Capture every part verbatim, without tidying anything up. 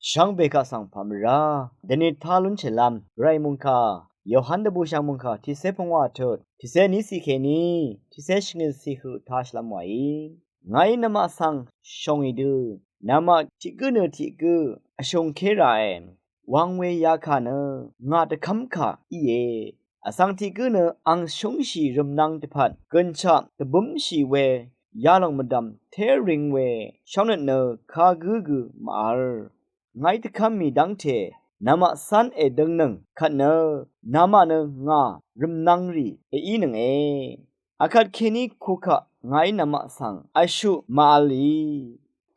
shvngbe kaq svng pà mvrá dvni tá lúnshìlv́m Gvray mungkà Yohan dvbùshv̀ng mungkà tiqcé pungwà tut tiqcé níciq kèní tiqcé shvngøt ciq høq tāshìlv́m wàí. Ngàí namaq svng shòngì dø namaq tiq gǿ nø tiq gǿ vshùngké ràe. Wang we yakà nø ngà dvkv́mkà íe. Vsvng tiq gǿ nø ang shúngshì rvmnvng dvpvt gønshaq dvbǿmshì we yalòng mvdv̀m té ring we shóngnøt nø kagǿ gø màvl. Ngàí dvkv́m mì dv́ngte namaq cv́n èdøngnøng kvt nø namaq nø ngà rvmnvng rì èínønge. Akvt kèní kukaq ngàí namaq svng vshuq màvlì.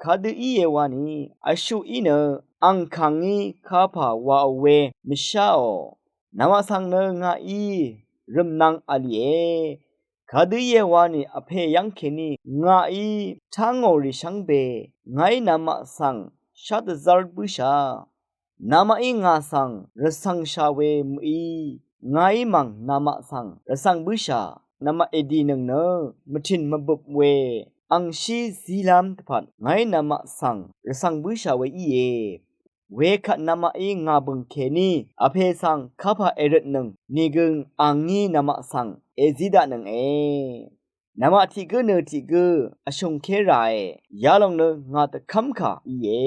Kadø íe wani vshuq í nø ang kàngí kapà wàò we mvsháò. Namaq svng nø ngàí rvmnvng v̄lìe. Kadø íe wani vpè yv́ng kèní ngàí tángò rì shvngbe ngàí namaq svng shá dvzv́r bǿshà. Namaqí ngà svng rvcv̀ngshà we mø̀í ngàí mv̀ng namaq svng rvcv̀ng bǿshà. Namaq èdìnøng nø mvtìn mvbøp we angshí zílv́m dvpvt ngàí namaq svng rvcv̀ng bǿshà we íe. Wekvt namaqí ngà bø̀ng kèní vpè svng kapà èrøtnøng nìgø angí namaq svng èzí daqnønge. Namaq tiq gǿ nø tiq gǿ vshùngké ràe. Yalòng nø ngà dvkv́mkà íe.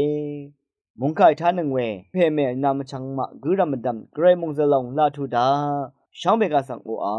Mungkà ètánøng we pèmè vnā mvchvng maq gǿrvm mvdv̀m Gvray mòngzø̀l lòng laq tuq daq shvngbe kaq svng oqà.